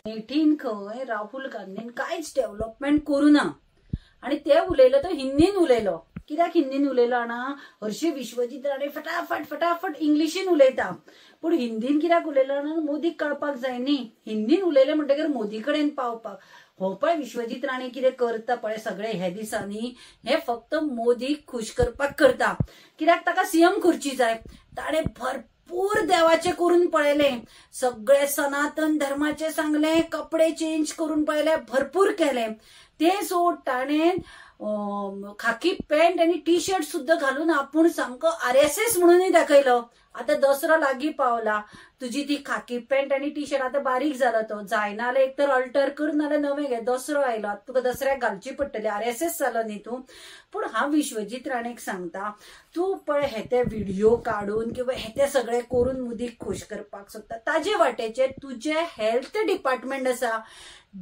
अमेठीन खंय राहुल गांधीन कांयच डेव्हलपमेंट करूं ना आनी ते उलयलो तो हिंदीन उलयलो. कित्याक हिंदीन उलयलो जाणा? हरशीं विश्वजीत राणे फटाफट फटाफट इंग्लिशीन उलयता, पूण हिंदीन कित्याक उलयलो जाणा? मोदीक कळपाक जाय न्ही. हिंदीन उलयलें म्हणटकीर मोदी कडेन पावपाक. हो पळय विश्वजीत राणे कितें करता पळय सगळे हे दिसांनी, हे फक्त मोदीक खूश करपाक करता. कित्याक ताका सीएम खुर्ची जाय. ताणें भरपूर देवाचे करून पळयलें, सगळे सनातन धर्माचे सांगलें, कपडे चेंज करून पळयले, भरपूर केलें. ते सोड ताणें खाकी पॅन्ट आनी टी शर्ट सुद्दां घालून आपूण सामको आरएसएस म्हणूनय दाखयलो. आतां दसरो लागीं पावला, तुजी ती खाकी पॅन्ट आनी टी शर्ट आतां बारीक जाला, तो जायना जाल्यार एक तर अल्टर कर नाल्यार नवें घे. दसरो आयलो, आतां तुका दसऱ्याक घालची पडटली, आरएसएस जालो न्ही तूं. पूण हांव विश्वजीत राणेक सांगता, तूं पळय हे ते व्हिडिओ काडून किंवा हे ते सगळे करून मोदीक खूश करपाक सोदता. ताजे वाटेचेर तुजें हेल्थ डिपार्टमेंट आसा,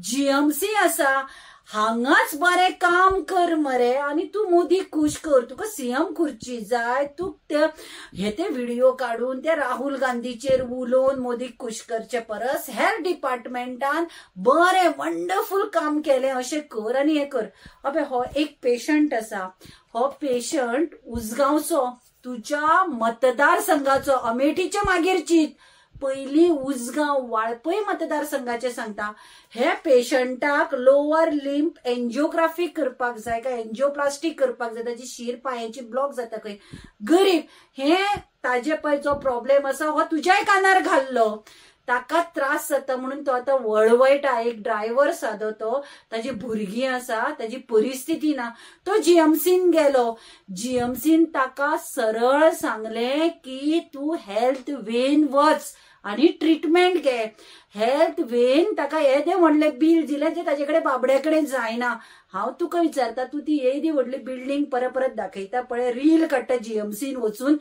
जीएमसी आसा, हांगाच बरें काम कर मरे आनी तूं मोदीक खूश कर. तुका सीएम खुर्ची जाय, तूं ते हे ते व्हिडिओ काडून ते राहुल गांधीचेर उलोवन मोदीक खूश करचे परस हेल्थ डिपार्टमेंटान बरें वंडरफूल काम केलें अशें कर आनी हें कर. अबे हो एक पेशंट आसा, हो पेशंट उसगांवचो, तुज्या मतदारसंघाचो, अमेठीच्या मागीर चीत पयली उसगांव वाळपय मतदारसंघाचे सांगता. हे पेशंटाक लोअर लिंब एन्जिओग्राफी करपाक जाय काय एन्जिओप्लास्टी करपाक जाय, ताची शीर पांयाची ब्लॉक जाता खंय. गरीब हे ताजे पळय जो प्रॉब्लेम आसा हो तुज्याय कानार घाल्लो, ताका त्रास जाता म्हणून तो आतां वळवळटा. एक ड्रायव्हर सादो तो, ताजी भुरगीं आसा, ताजी परिस्थिती ना. तो जीएमसीन गेलो, जीएमसीन ताका सरळ सांगलें की तूं हेल्थ वेन वच आनी ट्रिटमेंट घे. हेल्थ वेन ताका येदें व्हडलें बील दिलें जें ताजे कडेन बाबड्या कडेन जायना. हांव तुका विचारता, तूं ती येदी व्हडली बिल्डींग परत परत दाखयता पळय, रील काडटा जीएमसीन वचून,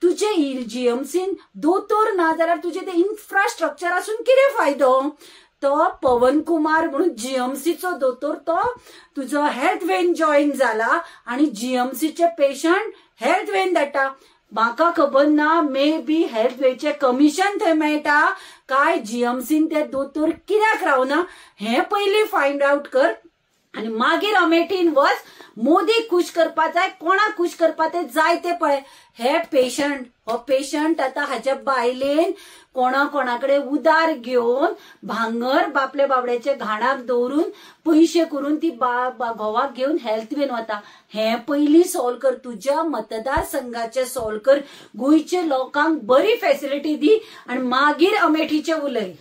तुजे जीएमसीन दोतोर ना जाल्यार तुजें तें इन्फ्रास्ट्रक्चर आसून कितें फायदो? तो पवन कुमार म्हणून जीएमसीचो दोतोर, तो तुजो हेल्थ वेन जॉईन जाला आनी जीएमसीचे पेशंट हेल्थ वेन धाडटा. म्हाका खबर ना, मे बी हेल्थ वेचे कमिशन थंय मेळटा काय जीएमसीन ते दोतोर कित्याक रावना हें पयलीं फायंड आवट कर आनी मागीर अमेठीन वच. मोदी खूश करपा जाय, कोणाक खूश करपा ते जाय ते पळय. हे पेशंट, हो पेशंट आतां हाच्या बायलेन कोणा कोणा कडेन उदार घेवन भांगर बापले बाबड्याचे घाणाक दवरून पयशे करून ती घोवाक घेवन हेल्थ वेन वता. हें पयलीं सॉल्व कर, तुज्या मतदारसंघाचें सॉल्व कर, गोंयच्या लोकांक बरी फॅसिलिटी दी आनी मागीर अमेठीचें उलय.